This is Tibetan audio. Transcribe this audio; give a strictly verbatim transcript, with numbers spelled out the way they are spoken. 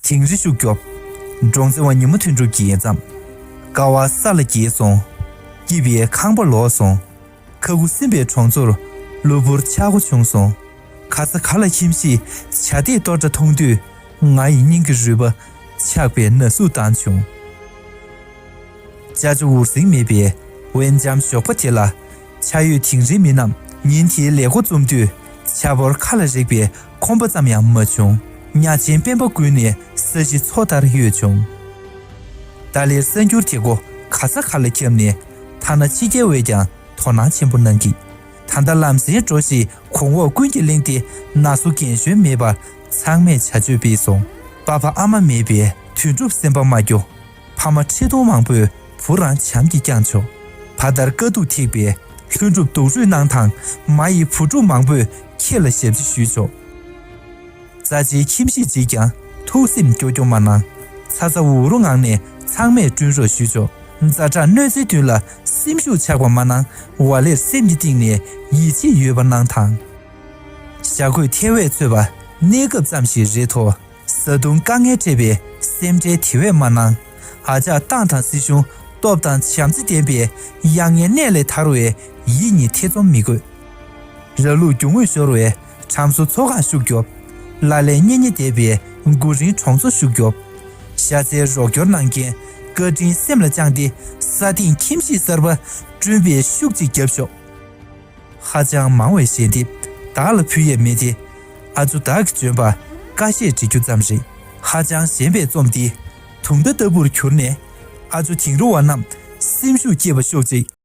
དིང་རི་ཤུགས་རྒྱོབ། འབྲོང་རྩེ་བ་ཉི་མ་དོན་གྲུབ་ཀྱིས་མཚམས། དཀའ་བ་ས་ལ་འགྱེལ་སོང་། སྐྱིད་པའི་ཁང་པ་ལོག་སོང་། ཁ་ཁུ་སིམ་པའི་གྲོང་ཚོར་གློ་བུར་ཆག་སྒོ་བྱུང་སོང་། ག་ས་ག་ལ་ཁྱིམ་གཞིས་བྱ་དེ་གཏོར་འདྲ་མཐོང་དུས། ང་ཡི་སྙིང་གི་རུས་པ་ཆག་པའི་ན་ཟུག་བཏང་བྱུང་། ཅ་ཅོ་འུར་ཟིང་མེད་པའི་དབེན་འཇམ་ཞོགས་པ་དེ་ལ། ཆ་ཡོད་དིང་རིའི་མི་རྣམས་ཉིན་དེའི་ལས་འགོ་རྩོམ་དུས། ཆ་བོར་ཁ་ལ་རེག་པའི་ཁོམ་པ་ཙམ་ཡང་མ་བྱུང་། གཉའ་ཆེན་སྤེན་པ་ཀུན་ནས་ས་གཞི་མཚོ་ལྟར་གཡོས་བྱུང་། ཏཱ་ལའི་གསར་འགྱུར་དེ་གོ་ག་ས་ག་ལ་ཁྱབ་ནས། ཐ་ན་ཕྱི་རྒྱལ་བས་ཀྱང་དོ་སྣང་ཆེན་པོ་གནང་གི། ད་ལྟ་ལམ་སེང་འགྲོ་ཞིག་གོང་འོག་ཀུན་གྱིས་གླེང་སྟེ། ན་ཟུག་རྒན་གཞོན་མེད་པར་ཚང་མས་བྱ་སྤྱོད་སྤེལ་སོང་། པ་ཕ་ཨ་མ་མེད་པའི་དོན་གྲུབ་སེམས་པ་མ་སྐྱོ། ཕ་མ་ཁྲི་སྟོང་མང་པོས་བུ་རང་བྱམས་ཀྱིས་བསྐྱངས་ཆོག། ཕ་ལྟར་དཀའ་སྡུག་ཐེག་པའི་ལྷུན་གྲུབ་རྡོག་རོལ་གནང་དང་། མ་ཡི་བུ་ཕྲུག་མང་པོས་ཁྱེད་ལ་ཞབས་ཕྱི་ཞུས་ཆོག། རྩ་ཆེའི་ཁྱིམ་གཞིས་གཅིག་ཀྱང་ཐུགས་སེམས་སྐྱོ་སྐྱོ་མ་གནང་། ཚ་ཚ་འུར་འུར་ངང་ནས་ཚང་མས་བསྐྲུན་རོགས་ཞུས་ཆོག། ཛ་དྲག་གནོད་འཚེའི་མདུན་ལ་སེམས་ཤུགས་ཆག་པ་མ་གནང་། ཝ་ལེར་སེམས་ཀྱི་གཏིང་ནས་ཡིད་ཆེས་ཡོད་པ་གནང་དང་། ཞྭ་གོས་ཐལ་བས་ཚོས་པ་གནས་སྐབས་ཙམ་ཞིག་རེད་དོ། བཟའ་བཏུང་དཀའ་ངལ་འཕྲད་པའི་སེམས་ཁྲལ་དེ་བས་མ་གནང་། ཨ་ཅག་ཏང་དང་སྲིད་གཞུང་སྟོབས་དང་བྱམས་བརྩེ་ལྡན་པའི་གཡང་ངན་གནས་ལས་ཐར་བའི་ཡིད་གཉིས་ཐེ་ཚོམ་མི་དགོས། ར་ལུག་རྒྱུ་དངོས་ཤོར་བའི་ཁྲམ་བཟོ་ཚོགས་ཁང་ཤུགས་རྒྱོབ། ལ་ལས་གཉེན་ཉེ་འདས་པའི་དགུ་རིང་གྲོང་ཚོ་ཤུགས་རྒྱོབ། ཤ་ཚའི་རོགས་སྐྱོར་གནང་མཁན་བཀའ་དྲིན་སེམས་ལ་བཅངས་ཏེ། ས་སྟེང་ཁྱིམ་གཞིས་གསར་པ་བསྐྲུན་པའི་ཤུགས་གཅིག་རྒྱབ་ཤོག། ཧ་ཅང་མང་བའི་ཞལ་འདེབས་བདག་ལ་ཕུལ་ཡས་མེད་དེ། ཨ་ཅོ་བདག་གིས་བྱོན་པ་ཀ་ཤས་འབྲི་རྒྱུ་ཙམ་རེད། ཧ་ཅང་ཞན་པའི་རྩོམ་འདི་དུང་བརྡ་ལྟ་བུར་གྱུར་ནས། ཨ་ཅོ་དིང་རི་བ་རྣམས་སེམས་ཤུགས་སྐྱེད་པ་ཤོག་ཅིག།